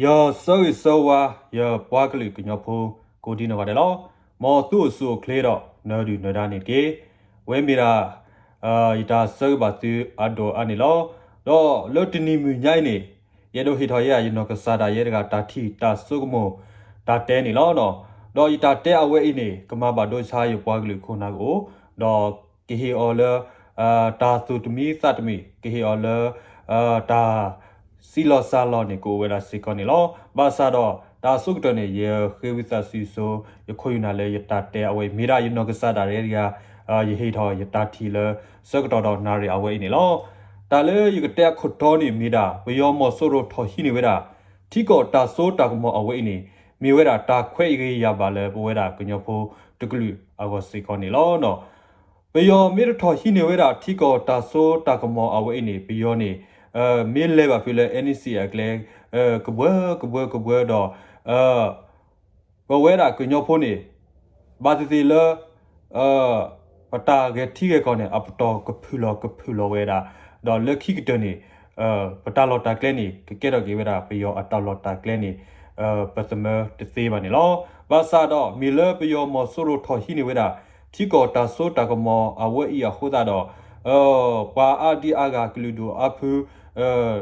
ယဆၢဂ့ၤဆၢဝါ ယပှၤကလုာ်ကညီဖိ ကိးဒံနီၢ်ဂၤဒဲးလီၤ. မ်သုအိၣ်ဆူၣ်အိၣ်ချ့ဒီး နၢၤဒုၣ်နၢၤဒါန့ၣ်တက့ၢ်. ဝဲမ့ၢ်ဒၣ် ယတၢ်ဆၢဂ့ၤဘၣ်သုအဒိၣ်အါန့ၣ်လီၤ. ဒီးလၢတနံၤမုၢ်ညါအံၤန့ၣ် ယအဲၣ်ဒိးဟ့ၣ်ထီၣ်ယဲဒၣ် ယနီၢ်ကစၢ်ဒၣ်ယဲတဂၤ တၢ်ထံၣ်တၢ်ဆိကမိၣ် တၢ်တဲန့ၣ်လီၤ. ဒီးယတၢ်တဲအဝဲအံၤန့ၣ် ကမၤဘၣ်ဒိဆါယပှၤကလုာ်ခိၣ်နၢ်ကအိၣ်, ဒီးကဟ့ၣ်အီၤလၢ တၢ်သူၣ်တမံသးတမံ, ကဟ့ၣ်အီၤလၢ တၢ် စံးလီၤစၢ်လီၤန့ၣ် ကအိၣ်ဝဲဒၣ်စ့ၢ်ကီးန့ၣ်လီၤ. ဘၣ်ဆၣ်ဒီး တၢ်အဆိကတၢၢ်န့ၣ် ယဃ့ဝံသးစူၤဆိ ယခိၣ်ယနၢ်လၢယတၢ်တဲအဝဲအံၤ မ့ၢ်ဒၣ်ယနီၢ်ကစၢ်ဒၣ်ယဲတဂၤ ယဟ့ၣ်ထီၣ်ယတၢ်ထံၣ်လၢ ဆၢကတီၢ်ဒီးနၣ်ရံၣ်အဝဲအံၤန့ၣ်လီၤ. တၢ်လၢယကတဲအခိၣ်တီန့ၣ်မ့ၢ်ဒၣ် ပယီၤမီၤစိရိၤထီၣ်ဟံးန့ၢ်ဝဲဒၣ် ထံကီၢ်တၢ်စိတၢ်ကမီၤအဝဲအံၤန့ၣ် မ့ၢ်ဝဲဒၣ်တၢ်ခွဲးအံၤဂ့ၤယၤဘၣ်လၢပဝဲဒၣ်ကညီဖိတကလုာ်အဂီၢ်စ့ၢ်ကီးန့ၣ်လီၤ. ပယီၤမ့ၢ်တထီၣ်ဟံးန့ၢ်ဝဲဒၣ်ထံကီၢ်တၢ်စိတၢ်ကမီၤအဝဲအံၤန့ၣ် ပယီၤန့ၣ် မ့ၢ်လဲၤဘၣ်ဖဲလၢ NCA အကျဲ ကဘှၢကဘှၢကဘှၢဒီး ပဝဲဒၣ်ကညီဖိန့ၣ် ဘၣ်သ့ၣ်သ့ၣ်လၢ ပတၢ်ဂဲၤထံဂဲၤကီၢ်န့ၣ် အပတီၢ်ကဖုၣ်လီၤကဖုၣ်လီၤဝဲဒၣ်, ဒီးလၢခံကတၢၢ်န့ၣ် ပတၢ်လီၢ်တၢ်ကျဲန့ၣ် ကကဲထီၣ်က့ၤဝဲဒၣ်ပယီၤအတၢ်လီၢ်တၢ်ကျဲန့ၣ် ပသမၢတသ့ဘၣ်န့ၣ်လီၤ. ဘၣ်ဆၣ်ဒီးမ့ၢ်လၢပယီၤမီၤစိရိၤထီၣ်ဟံးန့ၢ်ဝဲဒၣ် ထံကီၢ်တၢ်စိတၢ်ကမီၤအဝဲအံၤအဃိသတးဒီး ပှၤအါဒံအါဂၤကလုာ်ဒူၣ်အါဖု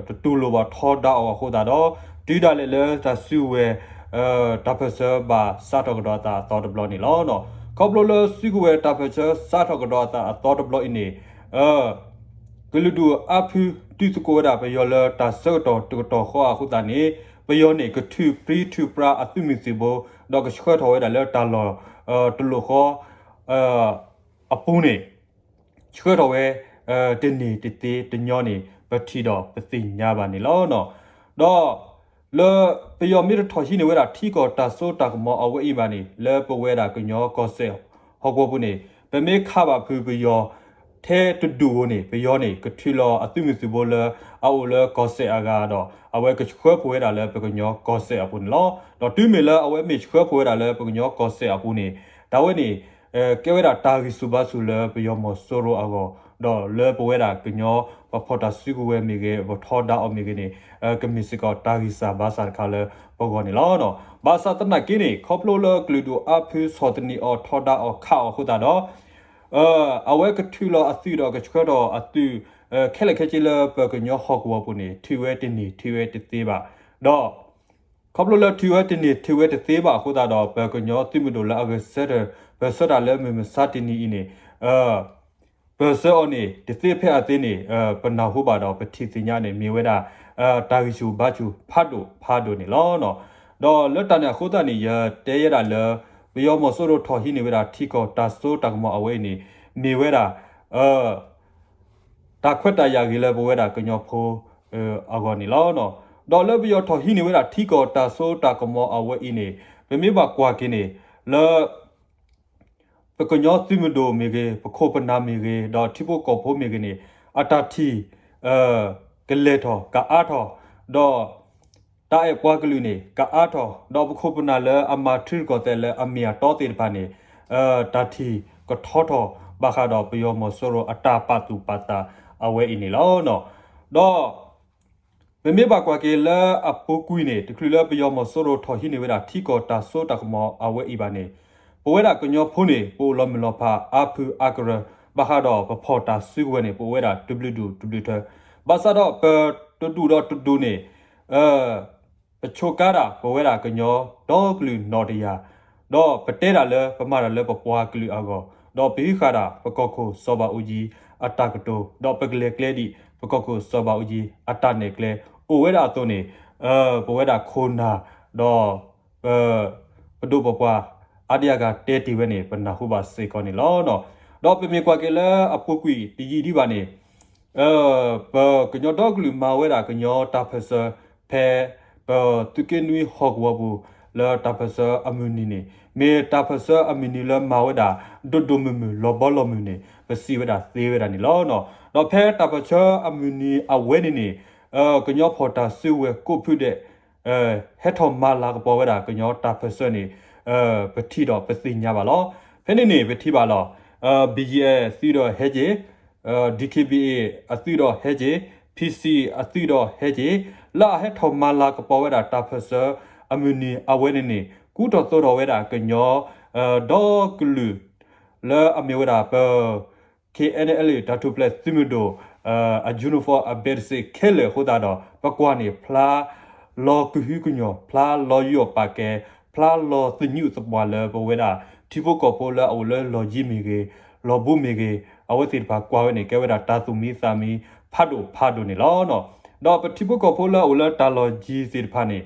တတူၢ်လိာ်ဘၣ်ထီဒါအီၤအဃိသတးဒီး တုၤဒၣ်လဲာ်လၢတၢ်စုကဝဲၤ တၢ်ပၢၢ်ဆၢဘၣ်စးထီၣ်ကဒီးအသးအသီတဘျီန့ၣ်လီၤ. ခီဖျိလၢစုကဝဲၤတၢ်ပၢၢ်ဆၢစးထီၣ်ကဒီးအသးအသီတဘျီအံၤန့ၣ် ကလုာ်ဒူၣ်အါဖု ဒုးသကိးဝဲဒၣ်ပယီၤလၢတၢ်ဆၢကတီၢ်တကတီၢ်ဃီအဃိသတးန့ၣ် ပယီၤန့ၣ် ကထုးပြံထုးပြါအသုးမုၢ်သံၣ်ဘိ ဒီးကဆှၢထီၣ်ဝဲဒၣ်လၢတၢ်လီၢ်တလိၣ်ဃီ အပူၤန့ၣ် ဆှၢထီၣ်ဝဲ တန့ၢ်တသ့တညီန့ၣ် ပထံၣ်ဒီးပသ့ၣ်ညါဘၣ်န့ၣ်လီၤ. ဒီးလၢပယီၤမ့ၢ်တထီၣ်ဟံးန့ၢ်ဝဲဒၣ်ထံကီၢ်တၢ်စိတၢ်ကမီၤအဝဲအံၤဘၣ်န့ၣ် လၢပဝဲဒၣ်ကညီကီၢ်စဲၣ်ဟီၣ်ကဝီၤပူၤန့ၣ် ပမ့ၢ်ခးဘၣ်ဖုးပယီၤ ထဲတဒူၣ်ဧိၤန့ၣ် ပယီၤန့ၣ် ကထုးလီၤအသုးမုၢ်သံၣ်ဘိလၢအအိၣ်လၢကီၢ်စဲၣ်အဂၤဒီး အဝဲကဆှၢဖှိၣ်ဝဲဒၣ်လၢပကညီကီၢ်စဲၣ်အပူၤန့ၣ်လီၤ. ဒီးတုၤမ့ၢ်လၢအဝဲမ့ၢ်ဆှၢဖှိၣ်ဝဲဒၣ်လၢပကညီကီၢ်စဲၣ်အပူၤန့ၣ် တၢ်ဝဲန့ၣ် ကဲဝဲဒၣ်တၢ်ဂံၢ်ဆူၣ်ဘါဆူၣ်လၢပယီၤမီၤစိရိၤအဂီၢ် ဒီးလၢပဝဲဒၣ်ကညီ ပဖီၣ်တၢ်စုကဝဲၤမ့ၢ်ဂ့ၤ ပထီဒါအီၤမ့ၢ်ဂ့ၤန့ၣ် ကမ့ၢ်စ့ၢ်ကီးတၢ်ဂံၢ်စၢ်ဘါစၢ်တခါလၢပဂီၢ်န့ၣ်လီၤ. ဘၣ်ဆၣ်သနာ်က့န့ၣ် ခီဖျိလၢကလုာ်ဒူၣ်အါဖုဆီၣ်သနံးအီၤထီဒါအီၤခးအီၤအဃိသတးဒီး အဝဲကထုးလီၤအသုးဒီးကဆှၢထီၣ်အသုး ခဲလၢာ်ခဲဆ့လၢပကညီဟီၣ်ကဝီၤပူၤန့ၣ် ထုးဝဲတန့ၢ်ထုးဝဲတသ့ဘၣ်. ဒီး ခီဖျိလၢထုးဝဲတန့ၢ်ထုးဝဲတသ့ဘၣ်အဃိသတးဒီး ပကညီသုးမုၢ်ဒိၣ်လၢအဂဲၤဆၢထၢၣ် ပၢၢ်ဆၢတၢ်လၢမုၢ်မဆါတနံၤအံၤန့ၣ် ပၢၢ်ဆၢအီၤန့ၣ် တသ့ဖဲအသ့န့ၣ် ပနၢ်ဟူဘၣ်ဒီးပထံၣ်သ့ၣ်ညါန့ၣ် မ့ၢ်ဝဲဒၣ် တၢ်ဂံၢ်ဆူၣ်ဘါဆူၣ်ဖးဒိၣ်ဖးဒိၣ်န့ၣ်လီၤ. ဒီးလၢတၢ်န့ၣ်အဃိသတးန့ၣ် ယတဲယဲဒၣ်လၢ ပယီၤမီၤစိရိၤထီၣ်ဟံးန့ၢ်ဝဲဒၣ်ထံကီၢ်တၢ်စိတၢ်ကမီၤအဝဲအံၤန့ၣ် မ့ၢ်ဝဲဒၣ် တၢ်ခွဲးတၢ်ယာ်ဂ့ၤလၢပဝဲဒၣ်ကညီဖိအဂီၢ်န့ၣ်လီၤ. ဒီးလၢပယီၤထီၣ်ဟံးန့ၢ်ဝဲဒၣ်ထံကီၢ်တၢ်စိတၢ်ကမီၤအဝဲအံၤန့ၣ် ပမ့ၢ်ဘၣ်ကွၢ်က့ၤန့ၣ် လၢ ပကညီသုးမုၢ်ဒိၣ်မ့ၢ်ဂ့ၤ, ပခိၣ်ပနၢ်မ့ၢ်ဂ့ၤ, ဒီးထံဖိကီၢ်ဖိမ့ၢ်ဂ့ၤန့ၣ် အတၢ်ထံၣ် ကလဲၤထီၣ်ကအါထီၣ်, ဒီး တၢ်အဲၣ်ပှၤကလုာ်န့ၣ် ကအါထီၣ်, ဒီးပခိၣ်ပနၢ်လၢအမၤထံရူၢ်ကီၢ်သဲးလၢအမ့ၢ်အတီသ့ၣ်တဖၣ်န့ၣ် တၢ်ထံၣ်ကထီထီၣ်ဘၣ်ဃးဒီးပယီၤမီၤစိရိၤအတၢ်ပာ်သူၣ်ပာ်သးအဝဲအံၤန့ၣ်လီၤ. ဒီး ပမ့ၢ်ဘၣ်ကွၢ်က့ၤလၢအပူၤကွံာ်န့ၣ် တချုးလၢပယီၤမီၤစိရိၤထီၣ်ဟံးန့ၢ်ဝဲဒၣ်ထံကီၢ်တၢ်စိတၢ်ကမီၤအဝဲအံၤဘၣ်န့ၣ် ပဝဲဒၣ်ကညီဖိန့ၣ် ပအိၣ်လီၤမုၢ်လီၤဖးအါဖုအါကရၢ ဘၣ်ဃးဒီးပဖီၣ်တၢ်စုကဝဲၤန့ၣ် ပအိၣ်ဝဲဒၣ်တဘျုးဒူၣ်တဘျုးထၢ, ဘၣ်ဆၣ်ဒီးပတဒူၣ်ဒီးတဒူၣ်န့ၣ် ပဆိးကါဒၣ်ပဝဲဒၣ်ကညီဒီကလုာ်နီၣ်တယၢ်, ဒီးပတဲဒၣ်လၢပမၤတၢ်လၢပပှၤကလုာ်အဂီၢ်, ဒီးပဟံးဃာ်ဒၣ်ပကီၢ်ခိၣ်စီၤဘၣ်အူကၠံအတၢ်ကတိၤ, ဒီးပကလဲၤကျဲဒံးပကီၢ်ခိၣ်စီၤဘၣ်အူကၠံအတၢ်နဲၣ်ကျဲ အိၣ်ဝဲဒၣ်အသိးန့ၣ် ပဝဲဒၣ်ခိၣ်နၢ် ဒီး ပ ပဒိၣ်ပပှၢ် အါဒံအါဂၤတဲတ့ၢ်ဝဲန့ၣ် ပနၢ်ဟူဘၣ်စ့ၢ်ကီးန့ၣ်လီၤ. ဒီးပမ့ၢ်ကွၢ်က့ၤလၢအပူၤကွံာ်တယံာ်ဒံးဘၣ်န့ၣ် ပကညီဒီကလုာ်မၤဝဲဒၣ်ကညီတၢ်ပၢၢ်ဆၢ ဖဲပသုးက့နွံဟီၣ်ကဝီၤပူၤ လၢတၢ်ပၢၢ်ဆၢအမုၢ်နံၤန့ၣ် မ့ၢ်တၢ်ပၢၢ်ဆၢအမုၢ်နံၤလၢမၤဝဲဒၣ် ဒိၣ်ဒိၣ်မုၢ်မုၢ်လီၤဘီလီၤမုၢ်န့ၣ် ပစံးဝဲဒၣ်သ့ဝဲဒၣ်န့ၣ်လီၤ. ဒီးဖဲတၢ်ပၢၢ်ဆၢအမုၢ်နံၤအဝဲန့ၣ်န့ၣ် ကညီဖီၣ်တၢ်စုကဝဲၤကိးဖုဒဲး ဟဲထီၣ်မၤလၤကပီၤဝဲဒၣ်ကညီတၢ်ပၢၢ်ဆၢန့ၣ် ပထံၣ်ဒီးပသ့ၣ်ညါဘၣ်လီၤ. ဖဲန့ၣ်န့ၣ် ပထံၣ်ဘၣ်လီၤ. BGF အသုးဒီးဟဲက့ၤ, DKBA အသုးဒီးဟဲက့ၤ, PC အသုးဒီးဟဲက့ၤ, လၢအဟဲထီၣ်မၤလၤကပီၤဝဲဒၣ်တၢ်ပၢၢ်ဆၢအမုၢ်နံၤအဝဲန့ၣ်န့ၣ် ကူထီၣ်သိးထီၣ်ဝဲဒၣ်ကညီ ဒီကလုာ် လၢအမ့ၢ်ဝဲဒၣ်ပ K N L A တၢ်ထူၣ်ဖျဲးသုးမုၢ်ဒိၣ် အ uniform အ basic ခဲလၢာ်အဃိသတးဒီး ပကွၢ်န့ၣ် ဖျါလီၤကဟုကညီၢ်, ဖျါလီၤယူးယီၣ်ပာ်ကဲ, ဖျါလီၤသညူးသပှၢ်လၢပဝဲဒၣ် ထံဖိကီၢ်ဖိလၢအအိၣ်လၢလီၢ်ယံၤမ့ၢ်ဂ့ၤ, လီၢ်ဘူးမ့ၢ်ဂ့ၤ, အဝဲသ့ၣ်တဖၣ်ကွၢ်ဝဲန့ၣ် ကဲဝဲဒၣ်တၢ်သူၣ်မံသးမံဖးဒိၣ်ဖးဒိၣ်န့ၣ်လီၤ. ဒီးပထံဖိကီၢ်ဖိလၢအအိၣ်လၢတၢ်လီၢ်ယံၤသ့ၣ်တဖၣ်န့ၣ်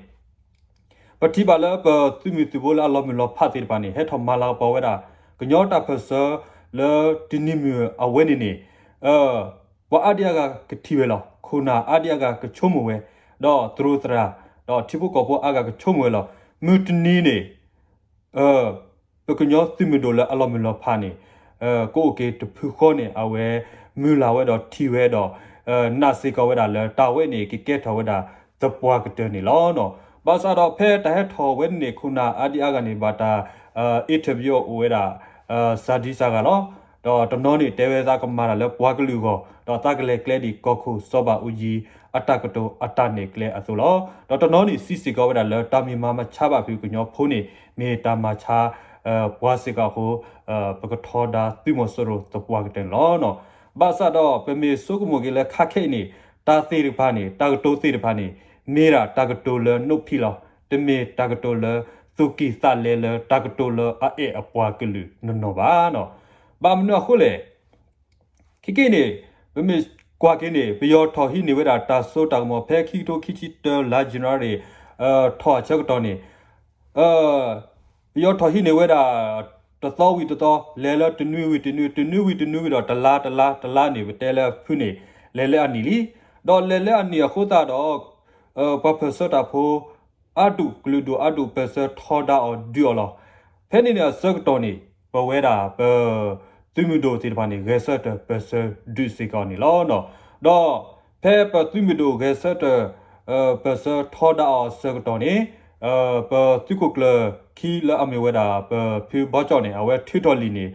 ပထံၣ်ဘၣ်လၢပသုးမုၢ်သုးဘိလၢအလီၤမုၢ်လီၤဖးသ့ၣ်တဖၣ်န့ၣ် ဟဲထီၣ်မၤလၤကပီၤဝဲဒၣ် ကညီတၢ်ပၢၢ်ဆၢလၢတနံၤမုၢ်အဝဲန့ၣ်န့ၣ် ပှၤအါဒံအါဂၤကထံၣ်ဝဲလီၤ. ခိၣ်နၢ်အါဒံအါဂၤကဆိကမိၣ်ဝဲ, ဒီးသရူးသရၣ်, ဒီးထံဖိကီၢ်ဖိအါဂၤကဆိကမိၣ်ဝဲလီၤ. မုၢ်တနံၤန့ၣ် ပကညီသုးမုၢ်ဒိၣ်လၢအလီၤမုၢ်လီၤဖးန့ၣ် ကအိၣ်က့ၤတဖုဃီန့ၣ် အဝဲမုၢ်လၢ်ဝဲဒီးထံၣ်ဝဲဒီး နာ်စ့ၢ်ကီးဝဲဒၣ်လၢတၢ်ဝဲန့ၣ် ကကဲထီၣ်ဝဲဒၣ်သပှၢ်ကတၢၢ်န့ၣ်လီၤ. ဘၣ်ဆၣ်ဒီးဖဲတၢ်ဟဲထီၣ်ဝဲန့ၣ် ခိၣ်နၢ်အါဒံအါဂၤန့ၣ် ဘၣ်တၢ် interview အိၣ်ဝဲဒၣ် စှၤဒံစှၤဂၤလီၤ. ဒီးတနီၤန့ၣ်တဲဝဲသးကမၤတၢ်လၢပှၤကလုာ်အဂီၢ်, ဒီးသးကလဲၤကျဲဒ်ကီၢ်ခိၣ်စီၤဘးအူကၠံအတၢ်ကတိၤအတၢ်နဲၣ်ကျဲအသိးလီၤ. ဒီးတနီၤန့ၣ်စံးစ့ၢ်ကီးဝဲဒၣ်လၢတၢ်မ့ၢ်မၤမၤဆါဘၣ်ဖုးကညီဖိန့ၣ် မ့ၢ်တၢ်မၤဆါ ပှၤစ့ၢ်ကီးအဃိ ပကထီဒါသုးမီၤစိရိၤသပှၢ်ကတၢၢ်န့ၣ်လီၤ. ဘၣ်ဆၣ်ဒီးပမ့ၢ်ဆိကမိၣ်က့ၤလၢခါခဲအံၤန့ၣ် တၢ်သ့ၣ်တဖၣ်န့ၣ် တၢ်ကတိၤသ့ၣ်တဖၣ်န့ၣ် မ့ၢ်ဒၣ်တၢ်ကတိၤလၢနိးဖံးလီၤ. တမ့ၢ်တၢ်ကတိၤလၢသူၣ်ကံၢ်သးလဲလၢတၢ်ကတိၤလၢအအဲၣ်အပှၤကလုာ်နီၢ်နီၢ်ဘၣ်. ဘၣ်မနုၤအဃိလဲၣ် ခဲကနံၣ်န့ၣ် ပမ့ၢ်ကွၢ်က့ၤန့ၣ် ပယီၤထီၣ်ဟံးန့ၢ်ဝဲဒၣ်တၢ်စိတၢ်ကမီၤ ဖဲခံကထိခံဆံတၢ လါယနူၤအါရံၤ ထီၣ်အဆၢကတီၢ်န့ၣ် ပယီၤထီၣ်ဟံးန့ၢ်ဝဲဒၣ် တသီဝံၤတသီ လဲၤလၢတနွံဝံၤတနွံ တနွံဝံၤတနွံဝံၤဒီး တလါတလါတလါန့ၣ် ပတဲလၢဖုန့ၣ် လဲၤလၢအနံၣ်လံ. ဒီးလဲၤလၢအနံၣ်အဃိသတးဒီး ပှၤပၢၢ်ဆၢတၢ်ဖိ အါဒူၣ်ကလုာ်ဒူၣ်အါဒူၣ် ပၢၢ်ဆၢထီဒါအီၤဒုးအီၤလီၤ. ဖဲန့ၣ်န့ၣ်အဆၢကတီၢ်န့ၣ် ပဝဲဒၣ်ပ သုးမုၢ်ဒိၣ်သ့ၣ်တဖၣ်န့ၣ် ဂဲၤဆၢထၢၣ်ပၢၢ်ဆၢဒုးစ့ၢ်ကီးန့ၣ်လီၤ. ဒီးဖဲပသုးမုၢ်ဒိၣ်ဂဲၤဆၢထၢၣ် ပၢၢ်ဆၢထီဒါအီၤအဆၢကတီၢ်န့ၣ် ပသုးခိၣ်ကျၢၢ်ခံလၢအမ့ၢ်ဝဲဒၣ် ပဖုဘီကၠီၣ်န့ၣ် အဝဲထုးထီၣ်လံာ်န့ၣ်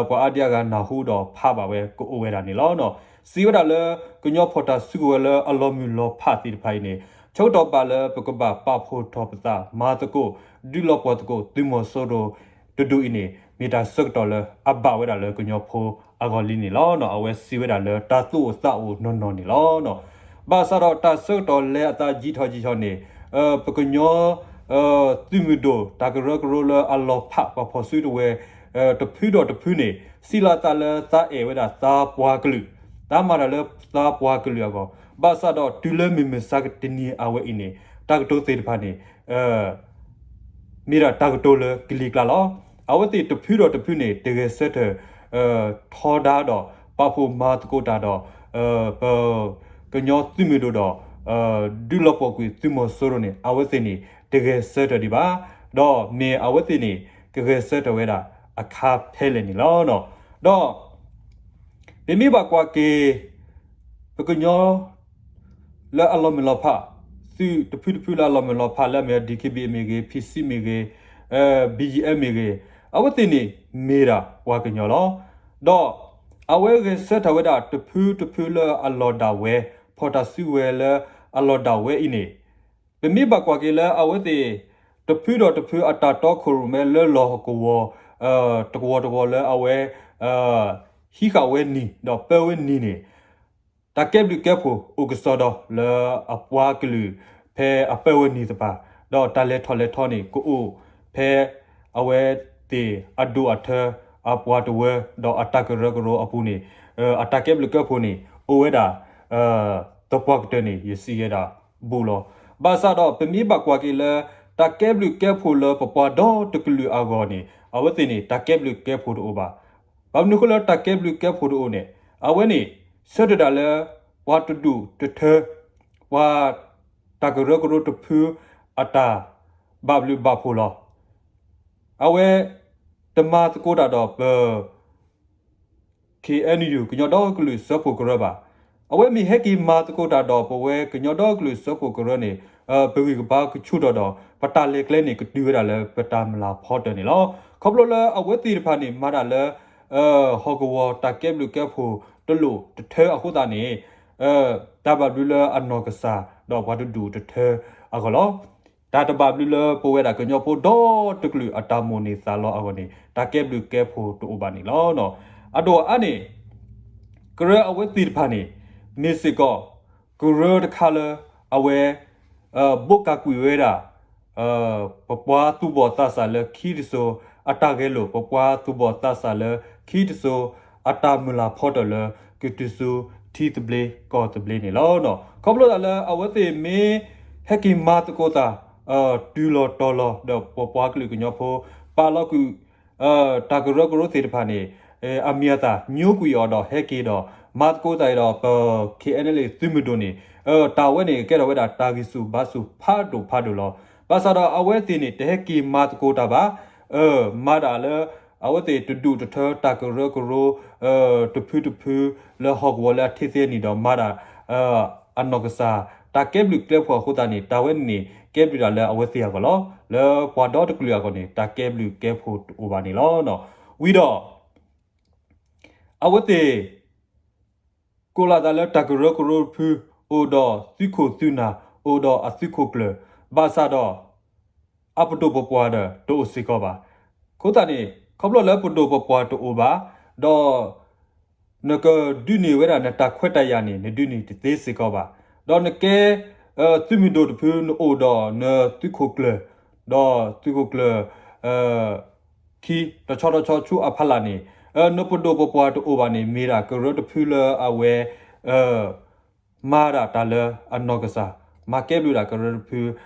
ပှၤအါဒံအါဂၤနၢ်ဟူဒီးဖးဘၣ်ဝဲကအိၣ်ဝဲဒၣ်န့ၣ်လီၤ. စံးဝဲဒၣ်လၢ ကညီဖီၣ်တၢ်စုကဝဲၤလၢအလီၤမုၢ်လီၤဖးသ့ၣ်တဖၣ်အံၤန့ၣ် ဆၢကတီၢ်ဘၣ်လၢပကဘၣ်ပာ်ဖှိၣ်ထီၣ်ပသးမၤသကိး ဒုးလီၤပှီၢ်သကိးသုးမီၤစိရိၤတဒူၣ်အံၤန့ၣ် မ့ၢ်တၢ်ဆၢကတီၢ်လၢအဘၣ်ဝဲဒၣ်လၢကညီဖိအဂီၢ်လံန့ၣ်လီၤ. အဝဲစံးဝဲဒၣ်လၢတၢ်သူၣ်အိၣ်သးအိၣ်နီၢ်နီၢ်န့ၣ်လီၤ. ဘၣ်ဆၣ်ဒီးတၢ်ဆၢကတီၢ်လဲၤအသးယံာ်ထီၣ်ယံာ်ထီၣ်န့ၣ် ပကညီ သုးမုၢ်ဒိၣ်တၢ်ကရၢကရိလၢအလီၤဖးပှၤဖီၣ်စုကဝဲၤ တဖုဒီးတဖုန့ၣ် စံးလီၤသးလၢသးအဲၣ်ဝဲဒၣ်သးပှၤကလုာ်, သးမၤတၢ်လၢသးပှၤကလုာ်အဂီၢ်, ဘၣ်ဆၣ်ဒီးတုၤလၢမုၢ်မဆါတနံၤအဝဲအံၤန့ၣ် တၢ်ကတိၤသ့ၣ်တဖၣ်န့ၣ် မ့ၢ်ဒၣ်တၢ်ကတိၤလၢကလံၤကျါလီၤ. အဝဲသ့ၣ်တဖုဒီးတဖုန့ၣ် တဂဲၤဆၢထၢၣ် ထီဒါဒီး ပာ်ဖှိၣ်မၤသကိးတၢ်ဒီး ပ ကညီသုးမုၢ်ဒိၣ်ဒီး ဒုးလီၤပှီၢ်ကွံာ်သုးမီၤစိရိၤန့ၣ် အဝဲသ့ၣ်န့ၣ် တဂဲၤဆၢထၢၣ်ဒံးဘၣ်. ဒီးမ့ၢ်အဝဲသ့ၣ်န့ၣ် ကဂဲၤဆၢထၢၣ်ဝဲဒၣ်အခါဖဲလဲၣ်န့ၣ်လီၤ. ဒီး ပမ့ၢ်ဘၣ်ကွၢ်က့ၤ ပကညီ လၢအလီၤမုၢ်လီၤဖး, သုးတဖုတဖုလၢအလီၤမုၢ်လီၤဖးလၢအမ့ၢ် D K B A မ့ၢ်ဂ့ၤ, P C မ့ၢ်ဂ့ၤ, B G F မ့ၢ်ဂ့ၤ, အဝဲသ့ၣ်န့ၣ်မ့ၢ်ဒၣ်ပှၤကညီလီၤ. ဒီးအဝဲဂဲၤဆၢထၢၣ်ဝဲဒၣ်တဖုတဖုလၢအလီၢ်ဒၣ်ဝဲ, ဖီၣ်တၢ်စုကဝဲၤလၢအလီၢ်ဒၣ်ဝဲအံၤန့ၣ် ပမ့ၢ်ဘၣ်ကွၢ်က့ၤလၢအဝဲသ့ၣ် တဖုဒီးတဖုအတၢ်တီခိၣ်ရိၣ်မဲလၢလီၢ်ကဝီၤ တကဝီၤတကဝီၤလၢအဝဲ ဟံးဃာ်ဝဲနံၤ ဒီးပၢဝဲနံၤန့ၣ် တၢ်ကဲဘျုးကဲဖှိၣ်အိၣ်ကစီဒီလၢအပှၤကလုာ် ဖဲအပၢဝဲနံၤသပှၢ်, ဒီးတၢ်လဲၤထီၣ်လဲၤထီန့ၣ် ကအိၣ်ဖဲအဝဲသ့ၣ်အဒိၣ်အထၢ အပှၤတဝၢ ဒီးအတၢ်ကရၢကရိအပူၤန့ၣ် အတၢ်ကဲဘျုးကဲဖှိၣ်န့ၣ် အိၣ်ဝဲဒၣ် သပှၢ်ကတၢၢ်န့ၣ် ယစံးဝဲဒၣ်ဘူးလီၤ. ဘၣ်ဆၣ်ဒီးပမ့ၢ်ဘၣ်ကွၢ်က့ၤလၢ တၢ်ကဲဘျုးကဲဖှိၣ်လၢပပှၤဒီတကလုာ်အဂီၢ်န့ၣ် အဝဲသ့ၣ်န့ၣ် တၢ်ကဲဘျုးကဲဖှိၣ်တအိၣ်ဘၣ်. ဘၣ်မနုၤအဃိလၢတၢ်ကဲဘျုးကဲဖှိၣ်တအိၣ်န့ၣ် အဝဲန့ၣ် ဆၢထၢၣ်ဒၣ်လၢ ပှၤတဒူၣ်တထၢ ပှၤတၢ်ကရၢကရိတဖုအတၢ်ဘၣ်ဘျုးဘၣ်ဖှိၣ်လီၤ. အဝဲတမၤသကိးတၢ်ဒီးပ KNU ကညီဒီကလုာ်စၢဖှိၣ်ကရၢဘၣ်. အဝဲမ့ၢ်ဟဲက့ၤမၤသကိးတၢ်ဒီးပဝဲကညီဒီကလုာ်စၢဖှိၣ်ကရၢန့ၣ် ပဂံၢ်ကဘါကဆူၣ်ထီၣ်ဒီး ပတၢ်လဲၤကျဲန့ၣ် ကတုၤဝဲဒၣ်လၢပတၢ်မျၢ်ဖီတၢၢ်န့ၣ်လီၤ. ခီဖျိလၢအဝဲသ့ၣ်တဖၣ်န့ၣ် မၤတၢ်လၢ ဟီၣ်ကဝီၤတၢ်ကဲဘျုးကဲဖှိၣ်တလိၣ်တထၢအဃိသတးန့ၣ် တၢ်ဘၣ်ဘျုးလၢအနီၢ်ကစၢ် ဒီးပှၤတဒူၣ်တထၢအဂီၢ်လီၤ. တၢ်တဘၣ်ဘျုးလၢပဝဲဒၣ်ကညီဖိဒီတကလုာ်အတၢ်မိၣ်န့ၢ်သးလီအဂီၢ်န့ၣ် တၢ်ကဲဘျုးကဲဖှိၣ်တအိၣ်ဘၣ်န့ၣ်လီၤ. အဒိၣ်အါန့ၣ် ကရၢအဝဲသ့ၣ်တဖၣ်န့ၣ် မ့ၢ်စ့ၢ်ကီး ကရၢတခါလၢ အဝဲ ဘိးကးကွံာ်ဝဲဒၣ် ပပှၤသူၣ်ဘီၣ်သးစၢ်လၢခံတစိၤအတၢ်ဂဲၤလိာ် ပပှၤသူၣ်ဘီၣ်သးစၢ်လၢခံတစိၤအတၢ်မုၢ်လၢ်ဖီတၢၣ်လၢ ကတုၤဆူထံသဘျ့ကီၢ်သဘျ့န့ၣ်လီၤ. ခီဖျိသးလၢအဝဲသ့ၣ်မ့ၢ်ဟဲက့ၤမၤသကိးသး တုၤလီၤတီၤလီၤ ဒီးပပှၤကလုာ်ကညီဖိ ပာ်လီၤကွံာ် တၢ်ကရၢကရိသ့ၣ်တဖၣ်န့ၣ် အမံၤအသၣ်ညိကွံာ်အီၤဒီးဟဲက့ၤဒီး မၤသကိးသးအံၤဒီး ပ ခ့ၣ်အဲၣ်အဲၣ်လ့ၣ် သုးမုၢ်ဒိၣ်န့ၣ် တၢ်ဝဲန့ၣ် ကဲထီၣ်ဝဲဒၣ်တၢ်ဂံၢ်ဆူၣ်ဘါဆူၣ်ဖးဒိၣ်ဖးဒိၣ်လီၤ. ဘၣ်ဆၣ်ဒီးအဝဲသ့ၣ်န့ၣ် တဟဲက့ၤမၤသကိးတၢ်ဘၣ် မၤတၢ်လၢ အဝဲသ့ၣ်တဒူၣ်တထၢတၢ်ကရၢကရိ တဖုတဖု လၢဟီၣ်ကဝီၤလၢအထံသ့န့ၣ်ဒီးမၤတၢ် အနီၢ်ကစၢ် တၢ်ကဲဘျုးကဲဖှိၣ်အဃိသတးန့ၣ် တၢ်ဝဲန့ၣ်န့ၣ် ကဲဘျုးတၢ်လၢအဝဲသ့ၣ်အဂီၢ်လီၤ. လၢပှၤဒီတကလုာ်အဂီၢ်န့ၣ် တၢ်ကဲဘျုးကဲဖှိၣ်တအိၣ်ဘၣ်န့ၣ်လီၤ. ဝံၤဒီး အဝဲသ့ၣ် ကိးလီၤသးလၢတၢ်ကရၢကရိတဖု အိၣ်ဒီးသုးခိၣ်သုးနၢ် အိၣ်ဒီးအသုးခိၣ်ကျၢၢ် ဘၣ်ဆၣ်ဒီး အပဒိၣ်ပပှၢ်ဒီးတအိၣ်စ့ၢ်ကီးဘၣ်. အဃိသတးန့ၣ် ခီဖျိလၢပဒိၣ်ပပှၢ်တအိၣ်ဘၣ် ဒီး နကဒုးန့ၢ်ဝဲဒၣ်နတၢ်ခွဲးတၢ်ယာ်န့ၣ် နဒုးန့ၢ်တသ့စ့ၢ်ကီးဘၣ်. ဒီးနကဲ သုးမုၢ်ဒိၣ်တဖု နအိၣ်ဒီးနသုးခိၣ်ကျၢၢ် ဒီးသုးခိၣ်ကျၢၢ် ခံ တဆီတဆီဆူအဖီလာ်န့ၣ် နပဒိၣ်ပပှၢ်တအိၣ်ဘၣ်န့ၣ် မ့ၢ်ဒၣ်ကရၢတဖုလၢအဝဲ မၤဒၣ်တၢ်လၢအနီၢ်ကစၢ် မၤကဲဘျုးဒၣ်ကရၢတဖု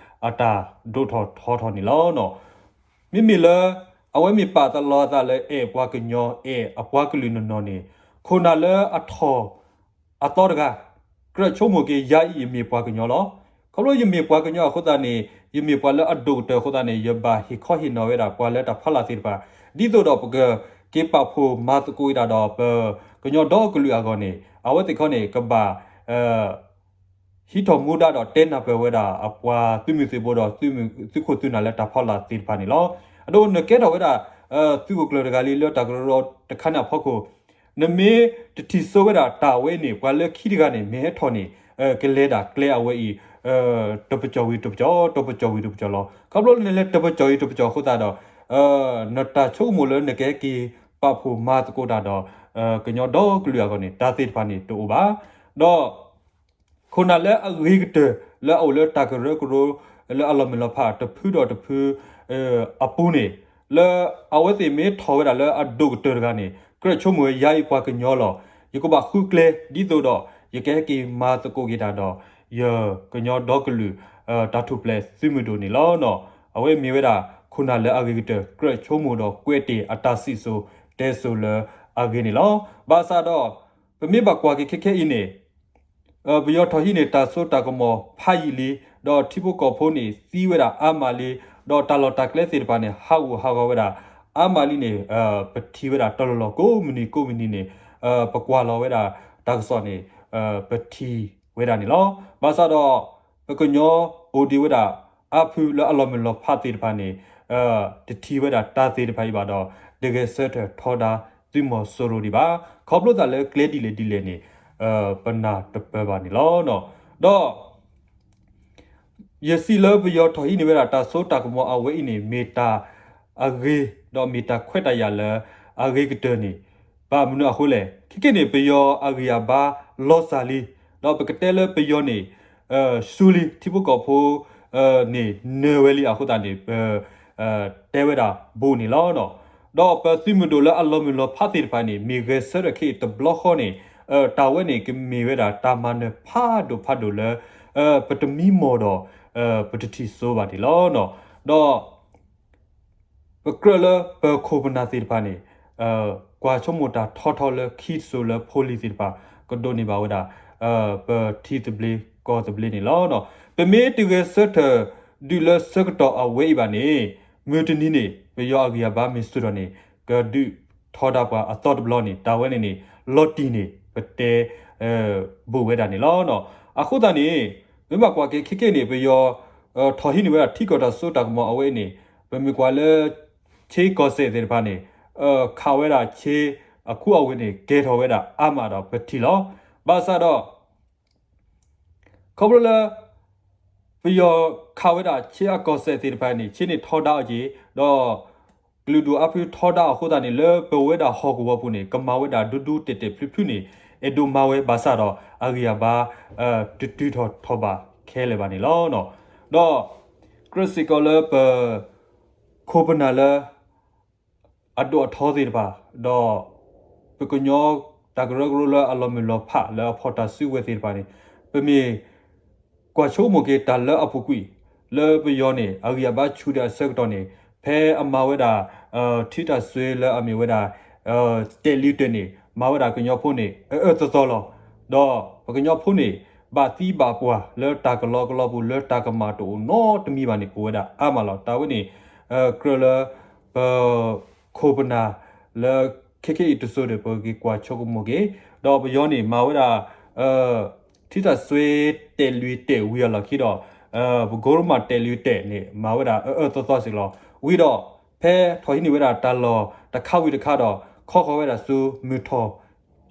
အတၢ်ဒိၣ်ထီၣ်ထီထီၣ်န့ၣ်လီၤ. မ့မ့ၢ်လၢ အဝဲမ့ၢ်ပာ်သးလီၤအသးလၢအဲၣ်ပှၤကညီ အဲၣ်အပှၤကလုာ်နီၢ်နီၢ်န့ၣ် ခိၣ်နၢ်လၢအထီၣ် အသီတဂၤ ကြၢးဆိကမိၣ်က့ၤ ယၤအံၤယမ့ၢ်ပှၤကညီလီၤ. ခီဖျိယမ့ၢ်ပှၤကညီအဃိသတးန့ၣ် ယမ့ၢ်ပှၤလၢအဒိၣ်ကတၢၢ်အဃိသတးန့ၣ် ယဘၣ်ဟ့ၣ်ခီဟ့ၣ်နီၤဝဲဒၣ်ပှၤလၢတၢ်ဖီလာ်သ့ၣ်တဖၣ် ဒ်သိးဒီးပကက့ၤပာ်ဖှိၣ်မၤသကိးတၢ်ဒီးပကညီဒီကလုာ်အဂီၢ်န့ၣ် အဝဲသ့ၣ်ခီန့ၣ် ကဘၣ် ဟံးထီၣ်မူဒါဒီးတဲနၢ်ပၢၢ်ဝဲဒၣ်အပှၤသုးမုၢ်သံၣ်ဘိဒီး သုးခိၣ်သုးနၢ်လၢတၢ်ဖီလာ်သ့ၣ်တဖၣ်န့ၣ်လီၤ. အဒိနကဲထီၣ်ဝဲဒၣ် သုးခိၣ်ကျၢၢ်တဂၤလံလၢတၢ်ကရၢတခါန့ၣ်အဖီခိၣ် နမ့ၢ်တထံၣ်စိဝဲဒၣ်တၢ်ဝဲအံၤန့ၣ် ပှၤလၢခံတဂၤန့ၣ် မ့ၢ်ဟဲထီၣ်န့ၣ် ကလဲၤဒၣ်ကျဲအဝဲအံၤ တပကီၢ်ဝံၤတပကီၢ် တပကီၢ်ဝံၤတပကီၢ်လီၤ. ခီဖျိလၢနလဲၤတပကီၢ်ဝံၤတပကီၢ်အဃိသတးဒီး နတၢ်ဆိကမိၣ်လၢနကဟဲက့ၤပာ်ဖှိၣ်မၤသကိးတၢ်ဒီး ကညီဒီကလုာ်အဂီၢ်န့ၣ် တၢ်သ့ၣ်တဖၣ်န့ၣ်တအိၣ်ဘၣ်. ဒီး ခိၣ်နၢ်လၢအဂ့ၤကတၢၢ်လၢအအိၣ်လၢတၢ်ကရၢကရိ လၢအလီၤမုၢ်လီၤဖးတဖုဒီးတဖု အပူၤန့ၣ် လၢအဝဲသ့ၣ်မ့ၢ်ထီၣ်ဝဲဒၣ်လၢအဒိၣ်ကတၢၢ်တဂၤန့ၣ် ကြၢးဆိကမိၣ်ဝဲယၤအံၤပှၤကညီလီၤ. ယကဘၣ်ဃုကျဲဒ်သိးဒီး ယကဟဲက့ၤမၤသကိးက့ၤတၢ်ဒီး ယကညီဒီကလုာ် တၢ်ထူၣ်ဖျဲးသုးမုၢ်ဒိၣ်န့ၣ်လီၤ. အဝဲမ့ၢ်ဝဲဒၣ် ခိၣ်နၢ်လၢအဂ့ၤကတၢၢ် ကြၢးဆိကမိၣ်ဒီးကွဲးတ့ၢ်အတၢ်စံၣ်စိၤတဲစိၤလၢအဂ့ၤန့ၣ်လီၤ. ဘၣ်ဆၣ်ဒီး ပမ့ၢ်ဘၣ်ကွၢ်က့ၤခဲခဲအံၤန့ၣ် ပယီၤထီၣ်ဟံးန့ၢ်တၢ်စိတၢ်ကမီၤဖးယံာ်လံ, ဒီးထံဖိကီၢ်ဖိန့ၣ် သံဝဲဒၣ်အါမးလံ, ဒီးတၢ်လီၢ်တၢ်ကျဲသ့ၣ်တဖၣ်န့ၣ် ဟးဂူာ်ဟးဂီၤဝဲဒၣ်အါမးလံန့ၣ် ပထံၣ်ဝဲဒၣ်တလီၢ်လီၢ်ကိးမုၢ်နံၤကိးမုၢ်နံၤန့ၣ် ပကွၢ်လီၤဝဲဒၣ်တၢ်ကစီၣ်န့ၣ် ပထံၣ်ဝဲဒၣ်န့ၣ်လီၤ. ဘၣ်ဆၣ်ဒီး ပကညီအိၣ်ဒံးဝဲဒၣ်အါဖုလၢအလီၤမုၢ်လီၤဖးသ့ၣ်တဖၣ်န့ၣ် တထံၣ်ဝဲဒၣ်တၢ်သ့ၣ်တဖၣ်အံၤဘၣ်ဒီး တဂဲၤဆၢထၢၣ်ထီဒါသုးမီၤစိရိၤဒံးဘၣ်. ခီဖျိသးလၢကျဲဒ်လဲၣ်ဒ်လဲၣ်န့ၣ် ပနၢ်တပၢၢ်ဘၣ်န့ၣ်လီၤ. ဒီး ယစံးလၢပယီၤထီၣ်ဟံးန့ၢ်ဝဲဒၣ်တၢ်စိတၢ်ကမီၤအဝဲအံၤန့ၣ် မ့ၢ်တၢ်အဂ့ၤ ဒီးမ့ၢ်တၢ်ခွဲးတၢ်ယာ်လၢအဂ့ၤကတၢၢ်န့ၣ် ဘၣ်မနုၤအဃိလဲၣ်. ခဲကနံၣ်န့ၣ် ပယီၤအဂံၢ်အဘါလီၤစၢ်လံ, ဒီးပကတဲလၢပယီၤန့ၣ် ဆူလံ ထံဖိကီၢ်ဖိ န့ၣ်နၢၤဝဲလံအဃိသတးန့ၣ် ပ တဲဝဲဒၣ်ဘူးန့ၣ်လီၤ. ဒီးပသုးမုၢ်ဒိၣ်လၢအလီၤမုၢ်လီၤဖးသ့ၣ်တဖၣ်န့ၣ် မ့ၢ်ဂဲၤဆၢထၢၣ်ခဲအံၤတဘျီဃီန့ၣ် တၢ်ဝဲန့ၣ်ကမ့ၢ်ဝဲဒၣ်တၢ်မၤနၢၤဖးဒိၣ်ဖးဒိၣ်လၢ ပတမံမီၢ်ဒီး ပတထံၣ်စိဘၣ်န့ၣ်လီၤ. ဒီး ပကြၢးလၢပခိၣ်ပနၢ်သ့ၣ်တဖၣ်န့ၣ် ကွၢ်ဆိကမိၣ်တၢ်ထီထီလၢခံတစိၤလၢဖိလံၤသ့ၣ်တဖၣ် ကဒိးန့ၢ်ဘၣ်ဝဲဒၣ် ပထံသဘျ့ကီၢ်သဘျ့န့ၣ်လီၤ. ပမ့ၢ်တဂဲၤဆၢထၢၣ်ဒုးလၢဆၢကတီၢ်အဝဲအံၤဘၣ်န့ၣ် မုၢ်တနံၤန့ၣ် ပယီၤအဂံၢ်အဘါမ့ၢ်ဆူၣ်ထီၣ်န့ၣ် ကဒုးထီဒါပှၤအသီတဘျီန့ၣ် တၢ်ဝဲန့ၣ်န့ၣ် လီၤတံၢ်န့ၣ် ပတဲ ဘူးဝဲဒၣ်န့ၣ်လီၤ. အဃိသတးန့ၣ် မ့ၢ်ဘၣ်ကွၢ်က့ၤခဲကနံၣ်န့ၣ် ပယီၤ ထီၣ်ဟံးန့ၢ်ဝဲဒၣ်ထံကီၢ်တၢ်စိတၢ်ကမီၤအဝဲအံၤန့ၣ် ပမ့ၢ်ကွၢ်လၢ ဆ့ကီၢ်စဲၣ်သ့ၣ်တဖၣ်န့ၣ် ခးဝဲဒၣ်ဆ့အခုအဝဲန့ၣ် ကဲထီၣ်ဝဲဒၣ်အါမးဒီးပထံၣ်လီၤ. ဘၣ်ဆၣ်ဒီး ခီဖျိလၢ ပယီၤခးဝဲဒၣ်ဆ့အကီၢ်စဲၣ်သ့ၣ်တဖၣ်န့ၣ် ဆ့န့ၣ်ထီဒါအီၤက့ၤ, ဒီးကလုာ်ဒူၣ်အါဖုထီဒါအီၤအဃိသတးန့ၣ် လၢပဝဲဒၣ်ဟီၣ်ကဝီၤပူၤန့ၣ် ကမၤဝဲဒၣ်ဒူဒူတဲာ်တဲာ်ဖျုးဖျုးန့ၣ် အဲၣ်ဒိးမၤဝဲဘၣ်ဆၣ်ဒီး အဂံၢ်အဘါ တတုၤထီၣ်ထီၣ်ဘၣ်ခဲလၢာ်ဘၣ်န့ၣ်လီၤ. ဒီးကြၢးစ့ၢ်ကီးလၢပ ခိၣ်ပနၢ်လၢ အဒိၣ်အထီသ့ၣ်တဖၣ်, ဒီးပကညီတၢ်ကရၢကရိလၢအလီၤမုၢ်လီၤဖးလၢအဖီၣ်တၢ်စုကဝဲၤသ့ၣ်တဖၣ်န့ၣ် ပမ့ၢ်ကွၢ်ဆိကမိၣ်က့ၤတၢ်လၢအပူၤကွံာ် လၢပယီၤန့ၣ် အဂံၢ်အဘါဆူၣ်ဒံးအဆၢကတီၢ်န့ၣ် ဖဲအမၤဝဲဒၣ် ထံတၢ်စွ့လၢအမ့ၢ်ဝဲဒၣ် တဲာ်လံၤတဲာ်န့ၣ် မၤဝဲဒၣ်ကညီဖိန့ၣ် အအၢသီသီလီၤ. ဒီးပကညီဖိန့ၣ် ဘၣ်သံဘၣ်ပှၢ်လၢတၢ်ကလီကလီပူၤ လၢတၢ်ကမၣ်တအိၣ်နီတမံၤဘၣ်န့ၣ် အိၣ်ဝဲဒၣ်အါမးလီၤ. တၢ်ဝဲန့ၣ် ကြၢးလၢ ပ ခိၣ်ပနၢ်လၢ ခဲခဲအံၤတစိၤဒီး ပက့ၤကွၢ်ဆိကမိၣ်က့ၤ, ဒီးပယီၤန့ၣ် မၤဝဲဒၣ် ထံတၢ်စွ့တဲာ်လွံၢ်တဲာ်ဝံၤအလီၢ်ခံဒီး ပကိရမးတဲာ်လွံၢ်တဲာ်န့ၣ် မၤဝဲဒၣ်အအၢသီသီစ့ၢ်ကီးလီၤ. ဝံၤဒီး ဖဲထီၣ်ဟံးန့ၢ်ဝဲဒၣ်တၢ်လီၢ်တခါဝံၤတခါဒီး ခီဃီၤဝဲဒၣ်ဆူမုၢ်ထီၣ်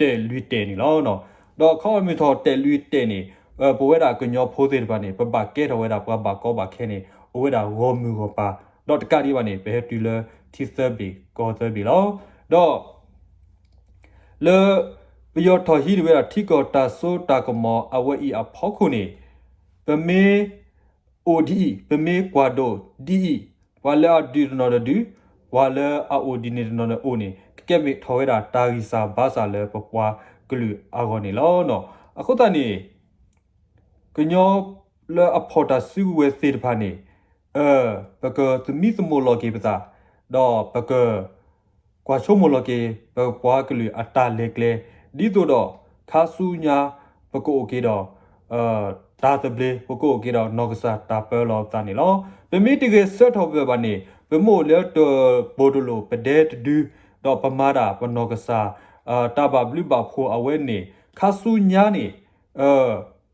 တဲာ်လွံၢ်တဲာ်န့ၣ်လီၤ. ဒီးခီမုၢ်ထီၣ်တဲာ်လွံၢ်တဲာ်န့ၣ် ပဝဲဒၣ်ကညီဖိသ့ၣ်တဖၣ်န့ၣ် ပဘၣ်ကဲထီၣ်ဝဲဒၣ်ပှၤဘၣ်ကီဘၣ်ခဲန့ၣ် အိၣ်ဝဲဒၣ်ဂီၢ်မုၢ်ဂီၢ်ပၤ, ဒီးတကးဒံးဘၣ်န့ၣ် ပဟဲတုၤလၢထံသၢဘ့ၣ်ကီၢ်သၢဘ့ၣ်လီၤ. ဒီး လၢ ပယီၤထီၣ်ဟံးန့ၢ်ဝဲဒၣ်ထံကီၢ်တၢ်စိတၢ်ကမီၤအဝဲအံၤအဖီခိၣ်န့ၣ် ပမ့ၢ်အိၣ်ဒ်အံၤ, ပမ့ၢ်ကွၢ်ဒိၣ်ဒ်အံၤ, ပှၤလၢအဒုးတနီၤတဒုး, ပှၤလၢအအိၣ်ဒ်န့ၣ်တနီၤန့ၣ်အိၣ်န့ၣ် ကကဲမ့ၢ်ထီၣ်ဝဲဒၣ်တၢ်ဂံၢ်စၢ်ဘါစၢ်လၢပပှၤကလုာ်အဂီၢ်န့ၣ်လီၤ. အဃိသတးန့ၣ် ကညီလၢအဖီၣ်တၢ်စုကဝဲၤသ့ၣ်တဖၣ်န့ၣ် ပကသမံသမိးလီၤက့ၤပသး, ဒီးပက ကွၢ်ဆိကမိၣ်လီၤက့ၤ ပပှၤကလုာ်အတၢ်လဲၤကျဲ, ဒ်သိးဒီး ခါဆူညါ ပကအိၣ်က့ၤဒီး တၢ်သဘျ့, ပကအိၣ်က့ၤဒီးနီၢ်ကစၢ်တၢ်ပၢလီၤပသးန့ၣ်လီၤ. ပမ့ၢ်တဂဲၤဆၢထၢၣ်ဘၣ်န့ၣ် ပမ့ၢ်အိၣ်လၢတဘိၣ်တလိၣ်ပဒဲတဒု, ဒီးပမၤဒၣ်ပနီၢ်ကစၢ် တၢ်ဘၣ်ဘျုးဘၣ်ဖှိၣ်အဝဲန့ၣ် ခါဆူညါန့ၣ်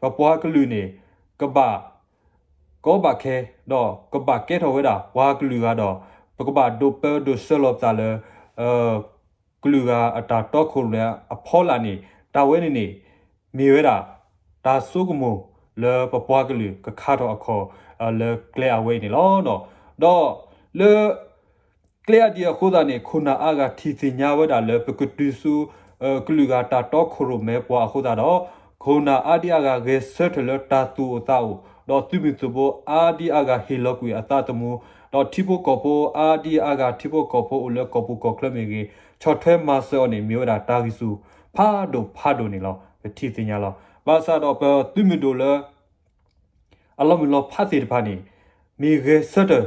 ပပှၤကလုာ်န့ၣ် ကဘၣ် ကီဘၣ်ခဲ, ဒီးကဘၣ်ကဲထီၣ်ဝဲဒၣ် ပှၤကလုာ်ဂၤဒီး ပကဘၣ်ဒိးပၢဒိးဆှၢလီၤပသးလၢ ကလုာ်ဂၤအတၢ်တီခိၣ်ရိၣ်မဲအဖီလာ်န့ၣ် တၢ်ဝဲန့ၣ်န့ၣ် မ့ၢ်ဝဲဒၣ် တၢ်ဆိကမိၣ်လၢပပှၤကလုာ်ကခါထီၣ်အခီၣ် လၢကျဲအဝဲအံၤန့ၣ်လီၤ. ဒီးလၢ ကျဲအဒံးအဃိသတးန့ၣ် ခိၣ်နၢ်အါဂၤထံၣ်သ့ၣ်ညါဝဲဒၣ်လၢ ပကတုၤဆူ ကလုာ်ဂၤတၢ်တီခိၣ်ရိၣ်မဲပှၤအဃိသတးဒီး ခိၣ်နၢ်အါဒံအါဂၤဂဲၤဆၢထၢၣ်လၢတၢ်သူၣ်အိၣ်သးအိၣ်, ဒီးသုးမုၢ်သုးဘိအါဒံအါဂၤဟ့ၣ်လီၤကွံာ်အသးသမူ, ဒီးထံဖိကီၢ်ဖိအါဒံအါဂၤ ထံဖိကီၢ်ဖိအိၣ်လၢကီၢ်ပူၤကီၢ်ချၢမ့ၢ်ဂ့ၤ ဆီၣ်ထွဲမၤစၢၤအီၤန့ၣ် မ့ၢ်ဝဲဒၣ်တၢ်ဂံၢ်ဆူၣ်ဖးဒိၣ်ဖးဒိၣ်န့ၣ်လီၤ. ပထံၣ်သ့ၣ်ညါလီၤ. ဘၣ်ဆၣ်ဒီးပသုးမုၢ်ဒိၣ်လၢ အလီၤမုၢ်လီၤဖးသ့ၣ်တဖၣ်န့ၣ် မ့ၢ်ဂဲၤဆၢထၢၣ်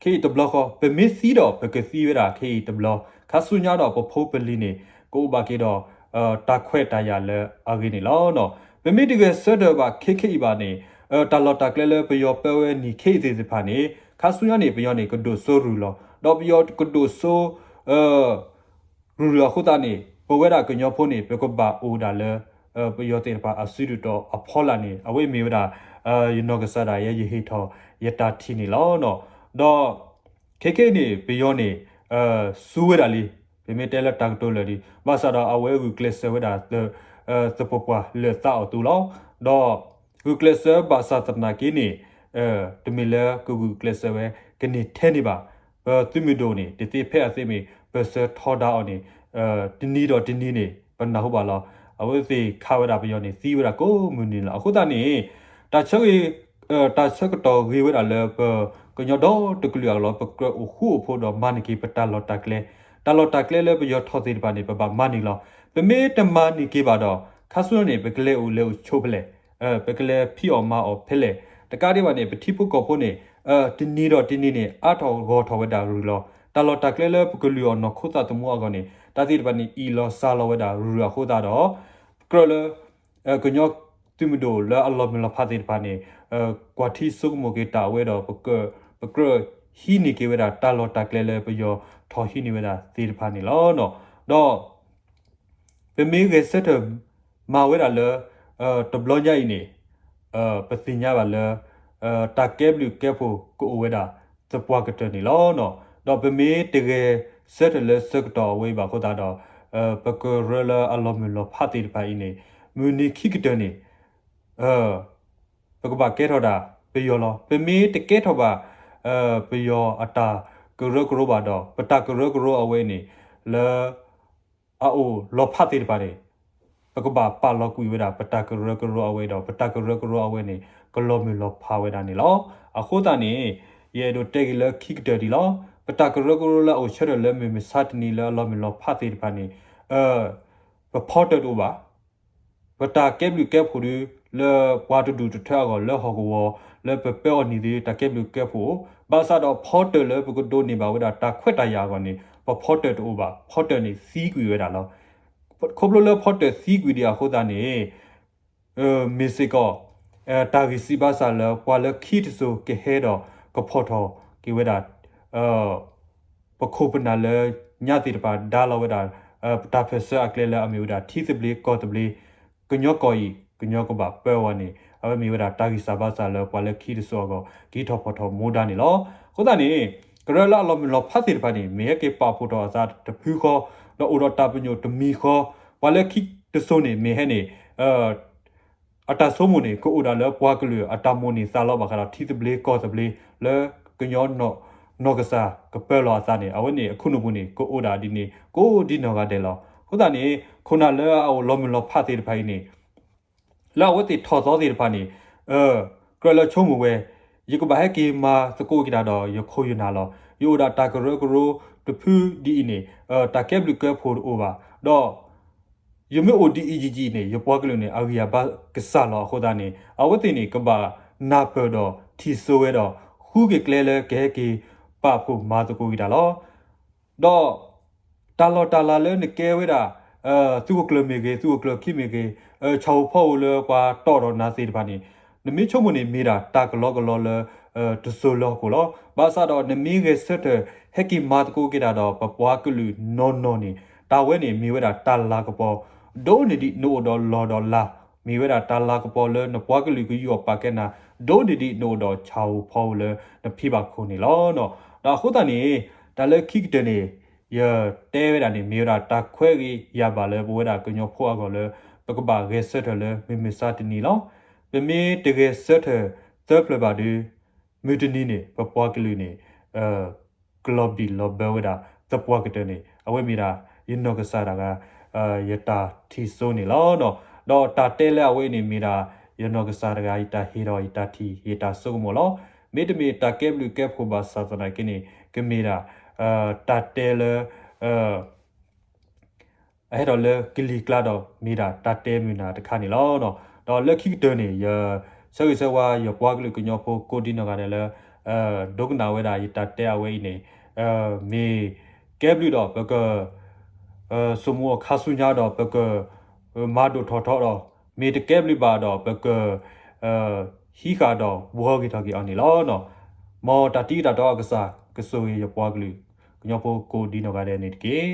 ခဲအံၤတဘျီဃီ, ပမ့ၢ်သံဒီး ပကသံဝဲဒၣ်ခဲအံၤတဘျီ, ခါဆူညါဒီးပဖိပလံၤန့ၣ် ကအိၣ်ဘၣ်က့ၤဒီး တၢ်ခွဲးတၢ်ယာ်လၢအဂ့ၤန့ၣ်လီၤ. ပမ့ၢ်တဂဲၤဆၢထၢၣ်ဘၣ်ခဲခဲအံၤဘၣ်န့ၣ် တၢ်လီၢ်တၢ်ကျဲလၢပယီၤပၢဝဲနံၣ်ခဲအံၤသ့ၣ်တဖၣ်န့ၣ် ခါဆူညါန့ၣ် ပယီၤန့ၣ် ကဒိၣ်စိရုၢ်လီၤ. ဒီးပယီၤကဒိၣ်စိ ရုၢ်ရုၢ်အဃိသတးန့ၣ် ပဝဲဒၣ်ကညီဖိန့ၣ် ပကဘၣ်အိၣ်ဒၣ်လၢ ပယီၤသ့ၣ်တဖၣ်အစုဒုၣ်တီၤအဖီလာ်န့ၣ် အဝဲမ့ၢ်ဝဲဒၣ် ယနီၢ်ကစၢ်ဒၣ်ယဲ ယဟ့ၣ်ထီၣ်ယတၢ်ထံၣ်န့ၣ်လီၤ. ဒီး ခဲခဲအံၤန့ၣ် ပယီၤန့ၣ် စူဝဲဒၣ်လံ, ပမ့ၢ်တဲလၢတၢ်ကတိၤလၢာ်လံ, ဘၣ်ဆၣ်ဒီးအဝဲဂုာ်ကျဲးစၢးဝဲဒၣ် သပှၢ်ပှၢ်လၢာ်သးအီၤအသိးလီၤ. ဒီး ဂုာ်ကျဲးစၢးဘၣ်ဆၣ်သနာ်က့န့ၣ် တမ့ၢ်လၢကဂုာ်ကျဲးစၢးဝဲ ကန့ၢ်ထဲန့ၣ်ဘၣ်. ပသုးမုၢ်ဒိၣ်န့ၣ် တသ့ဖဲအသ့မ့ၢ် ပၢၢ်ဆၢထီဒါအီၤန့ၣ် တနံၤဒီးတနံၤန့ၣ် ပနၢ်ဟူဘၣ်လီၤ. အဝဲသ့ၣ်ခးဝဲဒၣ်ပယီၤန့ၣ် သံဝဲဒၣ်ကိးမုၢ်နံၤလီၤ. အဃိသတးန့ၣ် တၢ်ဆၢဂ့ၤ တၢ်ဆၢကတီၢ်ဂ့ၤဝဲဒၣ်လၢပကညီဒီတကလုာ်အဂီၢ်လီၤ. ပကြၢးအိၣ်ဃူအိၣ်ဖိးဒီးမၤန့ၢ်က့ၤပတၢ်လီၢ်တၢ်ကျဲ, တၢ်လီၢ်တၢ်ကျဲလၢပယီၤထီၣ်သ့ၣ်တဖၣ်န့ၣ် ပဘၣ်မၤန့ၢ်လီၤ. ပမ့ၢ်တမၤန့ၢ်က့ၤဘၣ်ဒီး ခါဆူညါန့ၣ် ပကလဲၤအိၣ်လဲၤအိၣ်ဆိးဖဲလဲၣ်, ပကလဲၤဖံးအီၣ်မၤအီၣ်ဖဲလဲၣ်. တကးဒံးဘၣ်န့ၣ် ပထံဖိကီၢ်ဖိန့ၣ် တနံၤဒီးတနံၤန့ၣ် အါထီၣ်ဂီၢ်ထီၣ်ဝဲဒၣ်ရုၢ်လီၤ. တၢ်လီၢ်တၢ်ကျဲလၢပကလုၢ်အီၣ်နီၢ်ခိသးသမူအဂီၢ်န့ၣ် တၢ်သ့ၣ်တဖၣ်န့ၣ် အံၣ်လီၤစှၤလီၤဝဲဒၣ်ရုၢ်ရုၢ်အဃိသတးဒီး ကြၢးလၢ ကညီသုးမုၢ်ဒိၣ်လၢအလီၤမုၢ်လီၤဖးသ့ၣ်တဖၣ်န့ၣ် ကွၢ်ထံဆိကမိၣ်က့ၤတၢ်အဝဲဒီး ပကြၢးဟံးန့ၢ်က့ၤဝဲဒၣ်တၢ်လီၢ်တၢ်ကျဲလၢပယီၤထီၣ်ဟံးန့ၢ်ဝဲဒၣ်သ့ၣ်တဖၣ်န့ၣ်လီၤ. ဒီး ပမ့ၢ်ဂဲၤဆၢထၢၣ်မၤဝဲဒၣ်လၢ တဘျီညါအံၤန့ၣ် ပသ့ၣ်ညါဘၣ်လၢ တၢ်ကဲဘျုးကဲဖှိၣ်ကအိၣ်ဝဲဒၣ်သပှၢ်ကတၢၢ်န့ၣ်လီၤ. ဒီးပမ့ၢ်တဂဲၤဆၢထၢၣ်လၢဆၢကတီၢ်အဝဲအံၤဘၣ်အဃိသတးဒီး ပကရၢလၢအလီၤမုၢ်လီၤဖးသ့ၣ်တဖၣ်အံၤန့ၣ် မုၢ်နံၤခံကတၢၢ်န့ၣ် အ ပကဘၣ်ကဲထီၣ်ဒၣ်ပယီၤလီၤ. ပမ့ၢ်တကဲထီၣ်ဘၣ် ပယီၤအတၢ်ကရၢကရိဘၣ်ဒီး ပတၢ်ကရၢကရိအဝဲန့ၣ် လၢ အအိၣ်လီၤဖးသ့ၣ်တဖၣ်န့ၣ် ပကဘၣ်ပာ်လီၤကွံာ်ဝဲဒၣ် ပတၢ်ကရၢကရိအဝဲဒီး ပတၢ်ကရၢကရိအဝဲန့ၣ် ကလီၤမုၢ်လီၤဖးဝဲဒၣ်န့ၣ်လီၤ. အဃိသတးန့ၣ် ယအဲၣ်ဒိးတဲက့ၤလၢခံကတၢၢ်ဒံးလီၤ. ပတၢ်ကရၢကရိလၢအအိၣ်ဆၢထၢၣ်လၢမုၢ်မဆါတနံၤလၢအလီၤမုၢ်လီၤဖးသ့ၣ်တဖၣ်န့ၣ် ပဖီတၢၣ်တအိၣ်ဘၣ်. ပတၢ်ကဲဘျုးကဲဖှိၣ်ဒု လၢပှၤတဒူၣ်တထၢအဂီၢ် လၢဟီၣ်ကဝီၤ လၢပပၢအီၤန့ၣ်သ့ၣ် တၢ်ကဲဘျုးကဲဖှိၣ်အိၣ်, ဘၣ်ဆၣ်ဒီးဖီတၢၣ်လၢပကဒိးန့ၢ်ဘၣ်ဝဲဒၣ်တၢ်ခွဲးတၢ်ယာ်အဂီၢ်န့ၣ် ပဖီတၢၣ်တအိၣ်ဘၣ်. ဖီတၢၣ်န့ၣ်သံကွံာ်ဝဲဒၣ်လီၤ. ခီဖျိလၢဖီတၢၣ်သံကွံာ်ဒံးအဃိသတးန့ၣ် မ့ၢ်စ့ၢ်ကီး တၢ်ဂံၢ်စၢ်ဘါစၢ်လၢပှၤလၢခံတစိၤကဟဲဒီးကဖီၣ်ထီၣ်က့ၤဝဲဒၣ် ပခိၣ်ပနၢ်လၢညါသ့ၣ်တဖၣ်ဒါလီၤဝဲဒၣ် ပတၢ်ပၢၢ်ဆၢအကျဲလၢအမ့ၢ်ဝဲဒၣ်ထံသဘျ့ကီၢ်သဘျ့ ကညီကီၢ်အံၤ ကညီကဘၣ်ပၢအီၤန့ၣ် အဝဲမ့ၢ်ဝဲဒၣ်တၢ်ဂံၢ်စၢ်ဘါစၢ်လၢပှၤလၢခံတစိၤအဂီၢ် ကဟံးထီၣ်ဖီၣ်ထီၣ်မူဒါန့ၣ်လီၤ. အဃိသတးန့ၣ် ကရၢလၢအလီၤမုၢ်လီၤဖးသ့ၣ်တဖၣ်န့ၣ် မ့ၢ်ဟဲက့ၤပာ်ဖှိၣ်ထီၣ်အသးတဖုဃီ ဒီးအိၣ်ဒီးတၢ်ပညိၣ်တမံၤဃီ ပှၤလၢခံတစိၤန့ၣ် မ့ၢ်ဟဲန့ၣ် အတၢ်ဆိကမိၣ်န့ၣ် ကအိၣ်ဒၣ်လၢပှၤကလုာ်အတၢ်မိၣ်န့ၢ်သးလီဘၣ်ဃးဒီးထံသဘျ့ကီၢ်သဘျ့ လၢကညီနီၢ်ကစၢ်ကပၢလီၤအသးန့ၣ် အဝဲန့ၣ်အခိၣ်နူာ်ပူၤန့ၣ် ကအိၣ်ဒၣ်ဒ်န့ၣ် ကိးဒ်နီၢ်ဂၤဒဲးလီၤ. အဃိသတးန့ၣ် ခိၣ်နၢ်လၢအအိၣ်လီၤမုၢ်လီၤဖးသ့ၣ်တဖၣ်အံၤန့ၣ် လၢအဝဲသ့ၣ်ထီၣ်သီသ့ၣ်တဖၣ်န့ၣ် ကြၢးလၢဆိကမိၣ်ဝဲ ယကဘၣ်ဟဲက့ၤမၤသကိးက့ၤတၢ်ဒီးယခိၣ်ယနၢ်လီၤ. ယအိၣ်ဒၣ်တၢ်ကရၢကရိတဖုဒ်အံၤန့ၣ် တၢ်ကဲဘျုးကဲဖှိၣ်တအိၣ်ဘၣ်. ဒီး ယမ့ၢ်အိၣ်ဒ်အံၤယံာ်ယံာ်န့ၣ် ယပှၤကလုာ်န့ၣ် အဂံၢ်အဘါကစၢ်လီၤ. အဃိသတးန့ၣ် အဝဲသ့ၣ်န့ၣ် ကဘၣ်နၢ်ပၢၢ်ဒီးထံၣ်စိဝဲဒီး ဃုက့ၤကျဲလၢကဟဲက့ၤပာ်ဖှိၣ်မၤသကိးက့ၤတၢ်လီၤ. ဒီးတၢ်လီၢ်တၢ်လၤလၢနကဲဝဲဒၣ် သုးခိၣ်ကျၢၢ်မ့ၢ်ဂ့ၤ သုးခိၣ်ကျၢၢ်ခံမ့ၢ်ဂ့ၤ ဆၣ်ဧိၤဖီဧိၤလၢပှၤတီၣ်ထီၣ်နၤသ့ၣ်တဖၣ်န့ၣ် နမ့ၢ်ဆိကမိၣ်န့ၣ် မ့ၢ်ဒၣ်တၢ်ကလီကလီလၢ တစိၤလၢဟီၣ်ခိၣ်လီၤ. ဘၣ်ဆၣ်ဒီးနမ့ၢ်ဂဲၤဆၢထၢၣ် ဟဲက့ၤမၤသကိးက့ၤတၢ်ဒီးပပှၤကလုာ်နီၢ်နီၢ်န့ၣ် တၢ်ဝဲန့ၣ်မ့ၢ်ဝဲဒၣ်တၢ်လၤကပီၤ ဒိၣ်န့ၢ်ဒံးနအိၣ်ဒီးလီၢ်ဒီးလၤ မ့ၢ်ဝဲဒၣ်တၢ်လၤကပီၤလၢနပှၤကလုာ်ကယူးအီၣ်ပာ်ကဲနၤ ဒိၣ်န့ၢ်ဒံးနအိၣ်ဒီးဆၣ်ဧိၤဖီဧိၤလၢနဖံးဘၣ်ခိၣ်န့ၣ်လီၤ. ဒီးအဃိသတးန့ၣ် တၢ်လၢခံကတၢၢ်န့ၣ် ယတဲဝဲဒၣ်န့ၣ် မ့ၢ်ဝဲဒၣ်တၢ်ခွဲးဂ့ၤယာ်ဘၣ်လၢပဝဲဒၣ်ကညီဖိအဂီၢ်လၢ ပကဘၣ်ဂဲၤဆၢထၢၣ်လၢမုၢ်မဆါတနံၤလီၤ. ပမ့ၢ်တဂဲၤဆၢထၢၣ်သၢဖျၢၣ်ဘၣ်ဒီး မုၢ်တနံၤန့ၣ် ပပှၤကလုာ်န့ၣ် ကလီၤဘံၣ်လီၤဘၢဝဲဒၣ်သပှၢ်ကတၢၢ်န့ၣ် အဝဲမ့ၢ်ဒၣ် ယနီၢ်ကစၢ်တဂၤ ယတၢ်ထံၣ်စိန့ၣ်လီၤ. ဒီးတၢ်တဲလၢအဝဲအံၤန့ၣ်မ့ၢ်ဒၣ် ယနီၢ်ကစၢ်တဂၤ ယတၢ်ဟ့ၣ်ဒီးယတၢ်ထံၣ် ယတၢ်ဆိကမိၣ်လီၤ. မ့တမ့ၢ်တၢ်ကဲဘျုးကဲဖှိၣ်ဘၣ်ဆၣ်သနာ်က့န့ၣ် ကမ့ၢ်ဒၣ် တၢ်တဲလၢ အဟဲထီၣ်လၢကလံၤကျါဒီး မ့ၢ်ဒၣ်တၢ်တဲမုာ်နၤတခါန့ၣ်လီၤ. ဒီးလၢခံကတၢၢ်န့ၣ် ယဆၢဂ့ၤဆၢဝါ ယပှၤကလုာ်ကညီဖိကိးဒံနီၢ်ဂၤဒဲးလၢ ဒိကနၣ်ဝဲဒၣ်ယတၢ်တဲအဝဲအံၤန့ၣ် မ့ၢ်ကဲဘျုးဒီးပက စိာ်မူအီၤခါဆူညါဒီး ပက မၤဒိၣ်ထီၣ်ထီဒီး မ့ၢ်တကဲဘျုးဘၣ်ဒီး ပက ဟံးဃာ်ဒီးဘှီဂ့ၤထီၣ်က့ၤအီၤန့ၣ်လီၤ. မ်တၢ်တံၤတၢ်တီအကစၢ် ကဆိၣ်ဂ့ၤယပှၤကလုာ် ကညီဖိကိးဒံနီၢ်ဂၤဒဲးန့ၣ်တက့ၢ်.